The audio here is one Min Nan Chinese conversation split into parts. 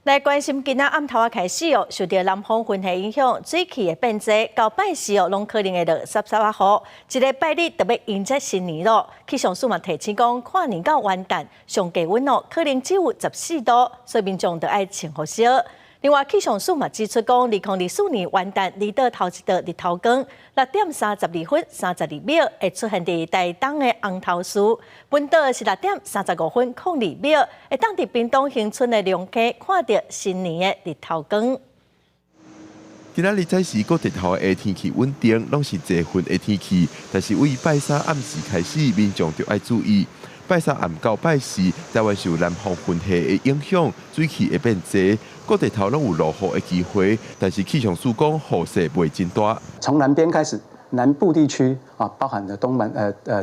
來關心今仔暗頭仔開始哦，受著南方雲系影響，水汽會變濟，到拜四哦，攏可能會落澀澀仔雨。這个拜日就欲迎接新年囉。氣象署嘛提醒講，跨年到元旦上低溫哦，可能只有14度，所以民眾著愛穿予少。另外，氣象署嘛指出講，2024年元旦離島頭一道日頭光，6點32分32秒會出現佇台東的紅頭嶼，本島是6點35分02秒，會當佇屏東恆春的龍溪看著新年的日頭光。今仔日早時各地頭的天氣穩定，攏是濟雲的天氣。但是為拜三暗時開始，民眾就愛注意。拜三暗到拜四，台灣受南方雲系的影響，水汽會變濟，各地頭攏有落雨的機會。但是氣象署講雨勢袂真大。從南邊開始，南部地區啊，包含了東南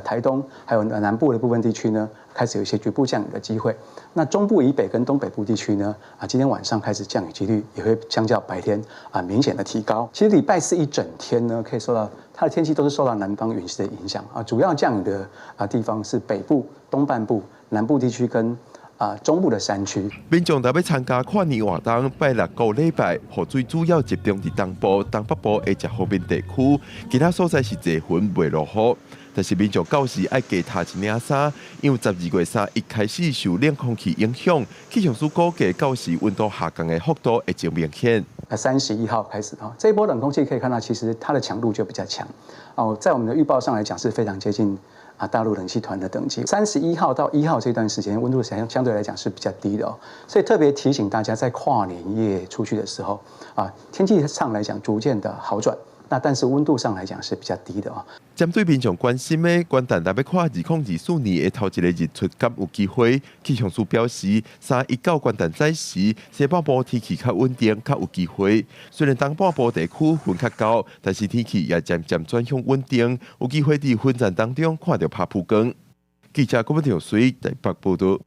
台東，還有南部的部分地區呢，開始有一些局部降雨的機會。那中部以北跟東北部地區呢，啊，今天晚上開始降雨幾率也會相較白天啊明顯的提高。其實禮拜四一整天呢，可以受到它的天氣都是受到南方雲系的影響啊，主要降雨的啊地方是北部、東半部、南部地區跟啊中部的山區。民眾若欲參加跨年活動，拜六到禮拜雨水主要集中佇東部、東北部的遮方面地區，其他所在是濟雲袂落雨。但是民眾到時愛加添一領衫，因為12月31開始受冷空氣影響，氣象署估計到時溫度下降的幅度會真明顯。31號開始啊，這一波冷空氣可以看到，其實它的強度就比較強哦，在我們的預報上來講是非常接近啊大陸冷氣團的等級。31號到1號這段時間，溫度相對來講是比較低的哦，所以特別提醒大家，在跨年夜出去的時候啊，天氣上來講逐漸的好轉。那但是溫度上來講是比較低的啊。針對民眾關心的元旦若欲看2024年的頭一个日出，敢有機會？氣象署表示，三一到元旦早時，西半部天氣較穩定，較有機會。雖然東半部地區雲較厚，但是天氣也漸漸轉向穩定，有機會佇雲層當中看著拍噗光。記者郭文條水台北報導。